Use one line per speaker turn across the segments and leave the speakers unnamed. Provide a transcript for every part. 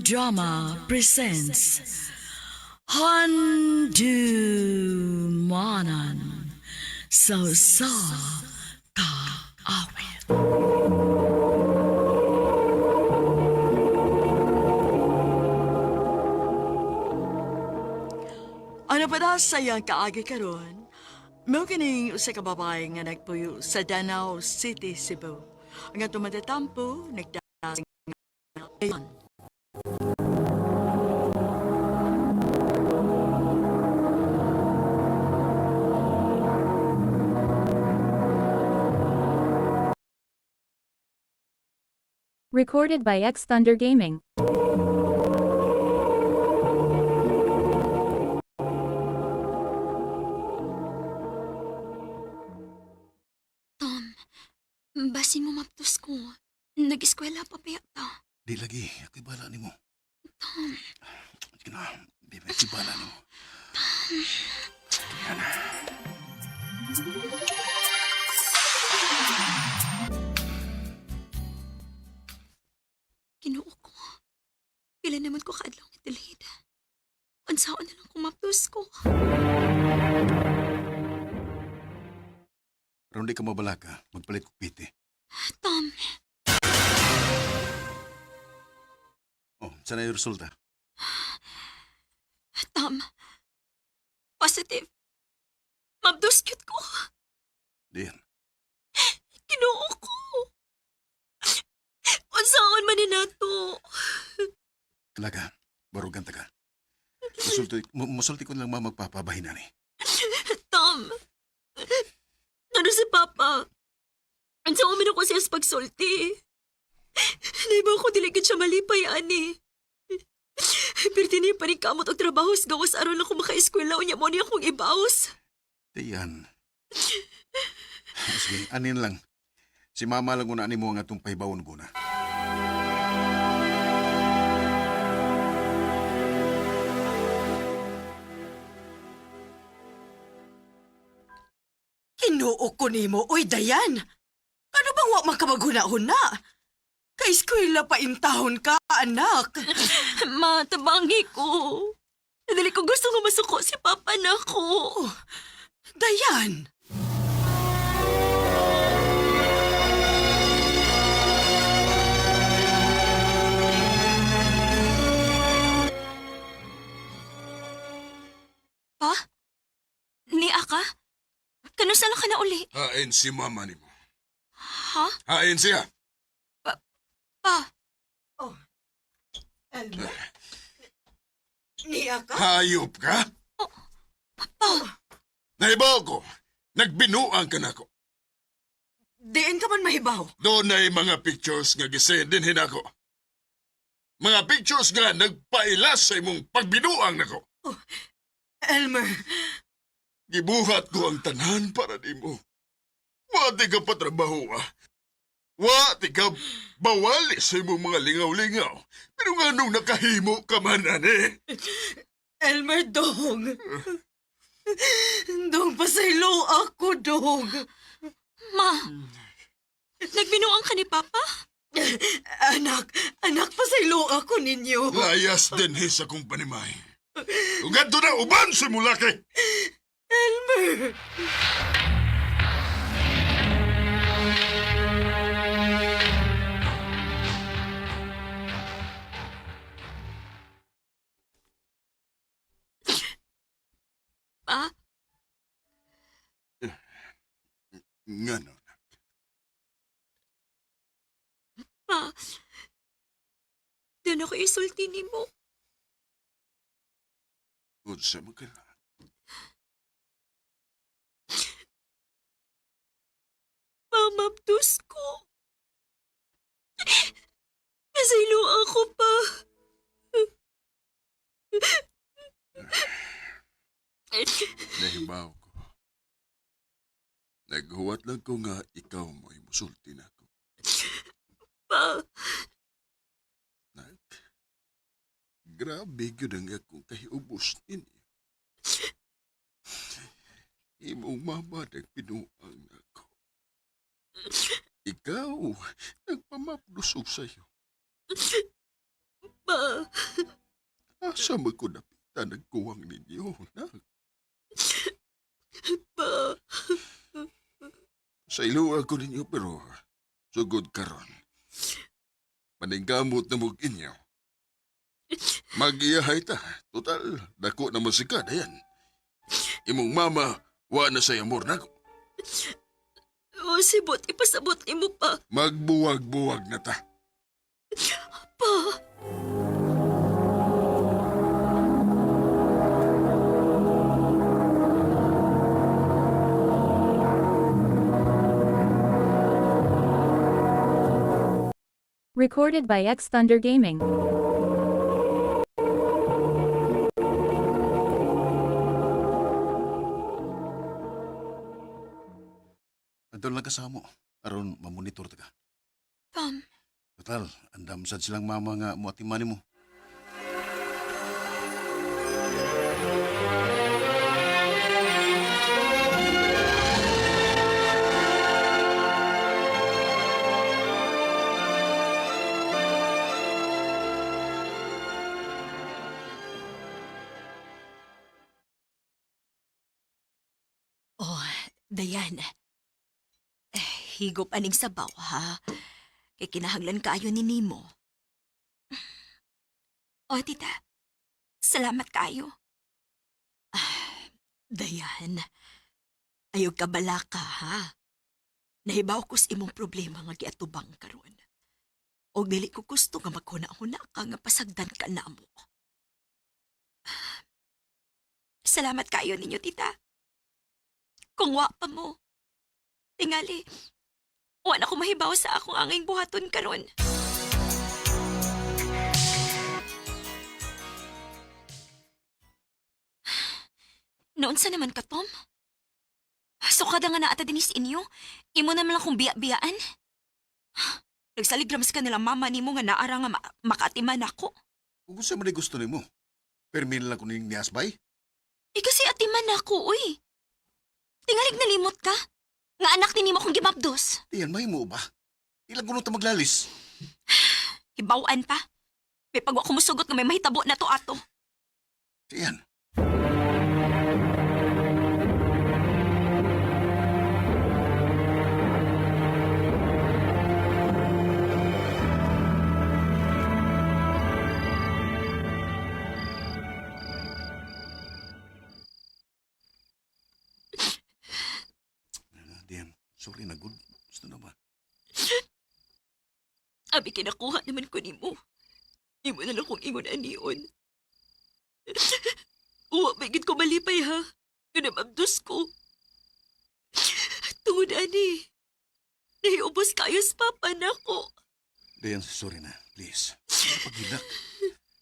Drama presents Handumanan sa Usa Ka Awit. Ano pa da sa iyang kaagi karon? Mao kining usa ka babae nga nagpuyo sa Danao City, Cebu. Ang atong matatampo nagdasing ngayon.
Recorded by X Thunder Gaming.
Tom, basin mo maptos ko. Nag-eskwela pa pa yata.
Di lagi, ako'y bala nimo.
Tom,
Sige na, baby, ako'y bala nimo. Yan na.
Ginoo ko. Pila naman ko kaadlaw nga delayed. Unsaon na lang kung maptos ko.
Aron di ka mabalaka, magpalit ko piti.
Tom,
Oh, sana yung resulta?
Tom. Positive. Maptos cute ko.
Diyan.
Ginoo ko. Unsaon man ni nato.
Talaga, barugan ta ka. Musulti, musulti ko lang ma magpapabahin ni.
Tom. Ano si Papa? Unsaon man ako siya sa pagsulti. Di ba ako dili gid siya malipay, ani? Pero niya pa rin kamot og trabaho sa gawas aron lang ko makaeskwela unya mo niya akong ibaos.
Diyan. Sige, anin lang. Si mama lang una nimo ang atong pahibawon ko na.
Kinuo ko nimo, oy Dayan. Ano bang wa man ka maghuna-huna? Kay eskwela pa intahon ka, anak.
Ma, tabangi ko. Dili ko gusto nga masuko si Papa na ako.
Dayan!
Pa? Ni Aka? Kanusa lang ka na uli?
Hain si mama nimo.
Ha?
Hain siya.
Pa?
Elmer? Niya ka?
Hayop ka?
Pa?
Nahibaw ko. Nagbinuang ka nako.
Diin ka man mahibaw.
Doon ay mga pictures nga gisend din hinako. Mga pictures nga nagpailas sa imong pagbinuang nako.
Elmer,
Gibuhat ko ang tanan para nimo. Wa ti ka patrabaho ah. Wa ti ka bawali sa imong mga lingaw-lingaw. Pero nga nung nakahimo ka man ani.
Elmer dong. Dong, pasaylo ako, dong.
Ma? Nagbinuang ka ni Papa?
Anak, anak, pasaylo ako ninyo.
Layas din sa akong panimay. Ug adto na uban sa mulaki.
Elmer!
Pa?
Ngano?
Pa? Doon ako isulti ni mo.
Unsa man ka na?
Mamabdos ko. Nasaylo ako pa.
Nahibaw ko. Naghuwat lang ko nga ikaw mo'y musulti na ako.
Pa,
Nak, grabe gyud ang akong kahiubos ninyo. Imong mama nagpinuang nako. Ikaw, nagpamaplusog sa'yo.
Pa,
Asa man ko napita nagkuwang ninyo, nak?
pa.
Sa iluwa ko ninyo pero sugod karon. Maningkamot na mong inyo. Magiyahay ta. Total, dako na masika na yan. Imong mama, wa na sa amor nako.
O, sibot, ipasabot imo pa.
Magbuwag-buwag na ta.
Pa.
Recorded by X Thunder Gaming.
Adto lang ka sa amo. Aron mamonitor ta ka.
Tom,
Total, andam sad silang mama nga moatiman nimo.
Oh, Dayan. Eh, higop aning sabaw, ha? Kay kinahanglan kaayo ni Nemo. Oh, tita. Salamat kaayo. Ah, Dayan. Ayaw ka balaka, ha? Nahibaw ko sa imong problema nga giatubang karon. Og dili ko gusto nga maghuna-huna ka nga pasagdan ka na mo. Salamat kaayo ninyo, tita. Kung wa pa mo. Tingali, wa na ko mahibaw sa akong anging buhaton karon. Noon sa naman ka, Tom? Sukada nga naata dinis inyo. Imo naman lang kong biya-biyaan. Nagsalig ramas ka nila mama nimo nga naara nga makaatiman ako.
Kung gusto man gusto nimo. Permin lang ko ning niasbay.
Eh kasi atiman ako, uy. Tingalig nalimot ka. Nga anak ni nimo kong gimapdos.
Diyan, may mo ba? Ilang kuno ta maglalis.
Hibawan pa. May pagwa kumusugot nga may mahitabo na to ato.
Diyan. Diyan, sorry na good. Gusto na ba?
Abi kinakuha naman ko nimo. Imo na lang kong ingon anion. Uwa, may ko malipay ha. Ganamabdos ko. Tungod ani. Nahiubos kayo sa papa na ko.
Dayan, sorry na. Please. Pagilak.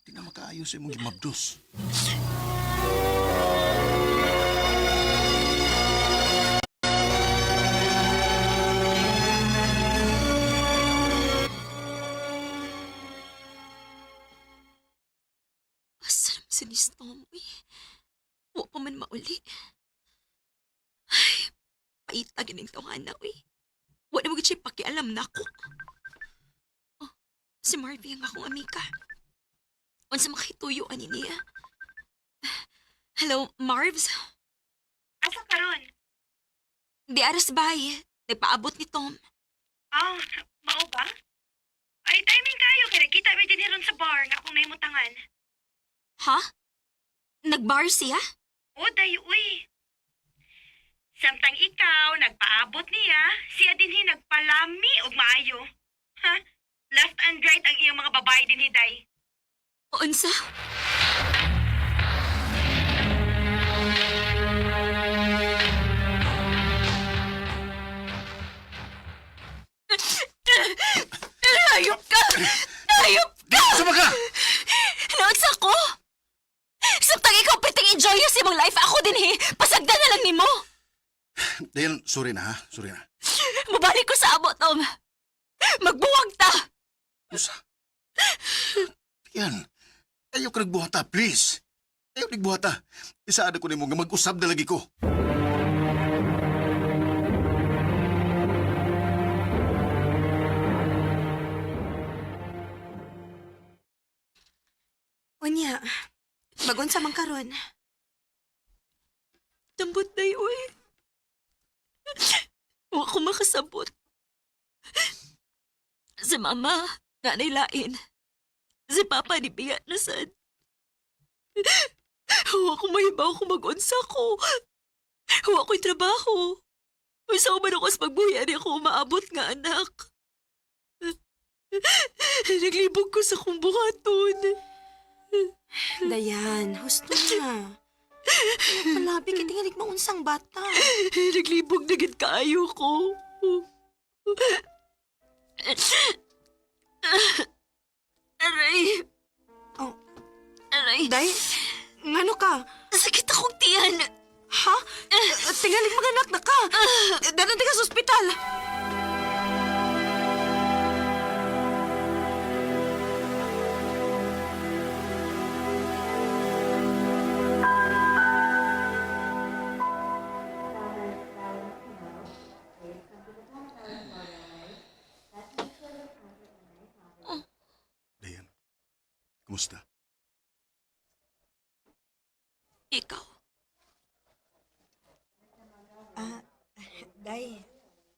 Di na makaayos sa imong gimabdos.
Asa naman si Miss Tom, uy. Wa pa man mauli. Ay, paita gining tawhana, uy. Wa na mo gid siya pakialam na ako. Oh, si Marvy ang akong amika. Unsa makituyo ani niya? Hello, Marvs.
Asa karon?
Di aras bay. Nagpaabot ni Tom.
Ah, mao ba? Ay, timing kayo kay nagkita mi dinhi ron sa bar nga akong nahimutangan.
Ha? Nagbar siya?
O, day, uy. Samtang ikaw nagpaabot niya, siya dinhi nagpalami og maayo. Ha? Left and right ang iyong mga babae dinhi, day.
Unsa? Ayop ka! Ayop ka!
Sama ka!
Naunsa ko? Samtang ikaw piting enjoy sa imong life, ako din he. Pasagdan na lang nimo.
Dayan, sorry na ha. Sorry na.
Mabalik ko sa amo, Tom. Magbuwag ta!
Usa. Dayan, ayaw ka nagbuhata, please. Ayaw nagbuhata. Isaada ko nimo nga mag-usab na lagi ko.
Unya, magunsa man karon.
Tambot na uy. Wa ko makasabot. Si mama, nanay lain. Si papa, ni biya na sad. Wa ko mahibaw kung mag-unsa ko. Wa ko'y trabaho. Usa man ako sa pagbuhi, ani ako umaabot nga anak. Naglibog ko sa kong buhaton.
Dayan, husto na. Palabi kay tingalig maunsang bata.
Naglibog na gid kaayo ko. Aray.
Oh.
Aray.
Day, ngano ka?
Sakit akong tiyan.
Ha? Tingalig maganak na ka. Dadan ka sa ospital.
Dayan, kumusta?
Ikaw.
Ah, Day,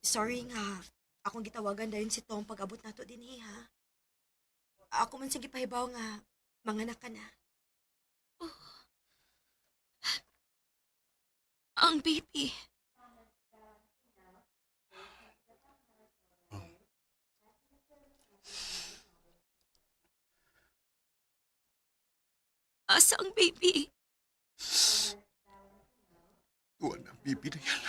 sorry nga. Akong gitawagan dayon si Tom pag-abot nato dinhi ha. Ako man siyang gipahibaw nga manganak ka na.
Ang baby.
Oh.
Asa ang baby?
Tuwa na ang bibi na yan.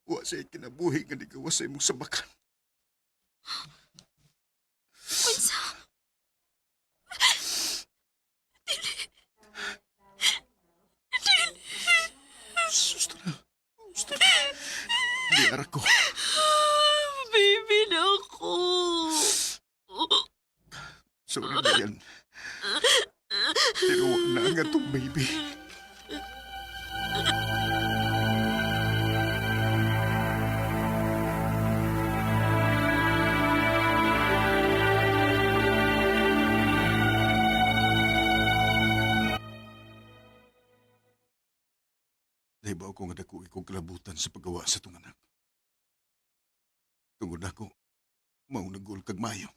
Wa sa'y kinabuhi nga nigawa sa imong sabakan.
Unsa?
Susto na. Susto na. Di ko.
Baby na ako.
Sorry na yan. Pero wa na ang atong baby. Nahibaw ko nga dako ikong kalabutan sa paggawa sa itong anak. Tungod ako, maunagol kag mayo.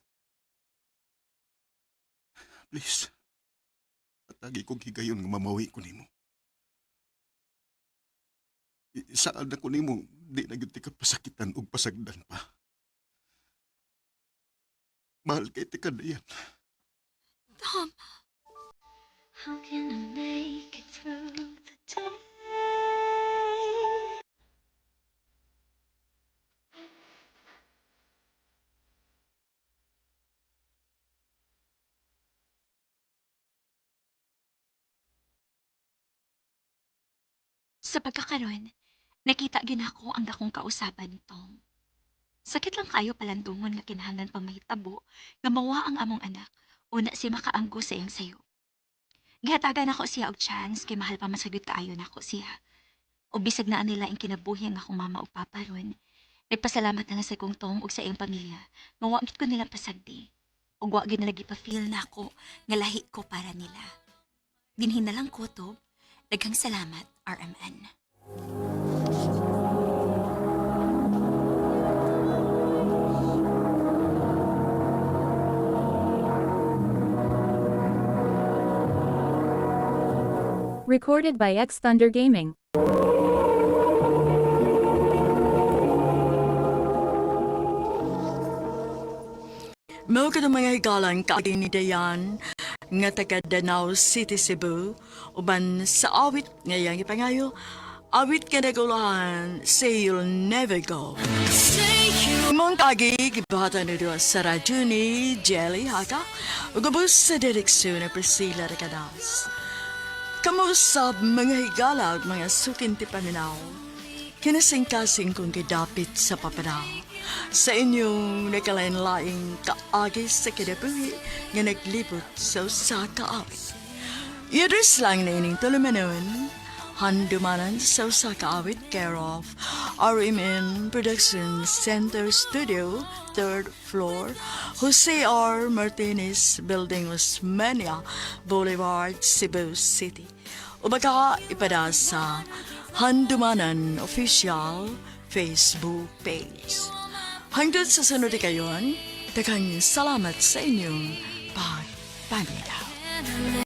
Please, atagi kong higayon nga mamawi ko nimo. Saan na ko nimo, di na gyud ti ka pasakitan og pasagdan pa. Mahal kay ti ka na yan.
Tom.
How can I make it through the day?
Sa pagkakaroon, nakita gyud nako ang dakong kausaban ni Tom. Sakit lang kayo palandungon nga kinahanglan pa mahitabo nga mawa ang among anak una si makaanggo sa iyang sayo. Gihatagan nako siya og chance kay mahal pa man sa gyud kaayo nako siya. O bisag naa nila ang kinabuhi ang akong mama ug papa ron. Nagpasalamat na lang sa kong Tom ug sa iyang pamilya nga wa gid ko nila pasagdi. Ug wa gyud nila gipa-feel nako nga lahi ko para nila. Dinhin na lang ko to. Daghang salamat, RMN.
Recorded by X Thunder Gaming.
Mao kadtong mga higalan kaagi ni Dayan nga taga Danao City, Cebu, uban sa awit nga iyang ipangayo, awit nga nagulahan, Say You'll Never Go. Mong kaagi gibahatan ni duha sa radyo ni Jelly Haka, ug ubos sa direksyon ni Priscilla Recadas. Kamusab mga higala ug mga sukin ti paminaw. Kinasingkasing kong gidapit sa papanaw. Sa inyong nakalain-laing kaagi sa kinabuhi nga naglibot sa usa ka awit. Idris lang na ining tulumanon. Handumanan sa usa ka awit, care of RMN Production Center Studio, third floor, Jose R. Martinez Building, Osmeña Boulevard, Cebu City. O baka ipada sa Handumanan Official Facebook page. Hangtod sa sunod kayon, daghang salamat sa inyong pagpaminaw.
And I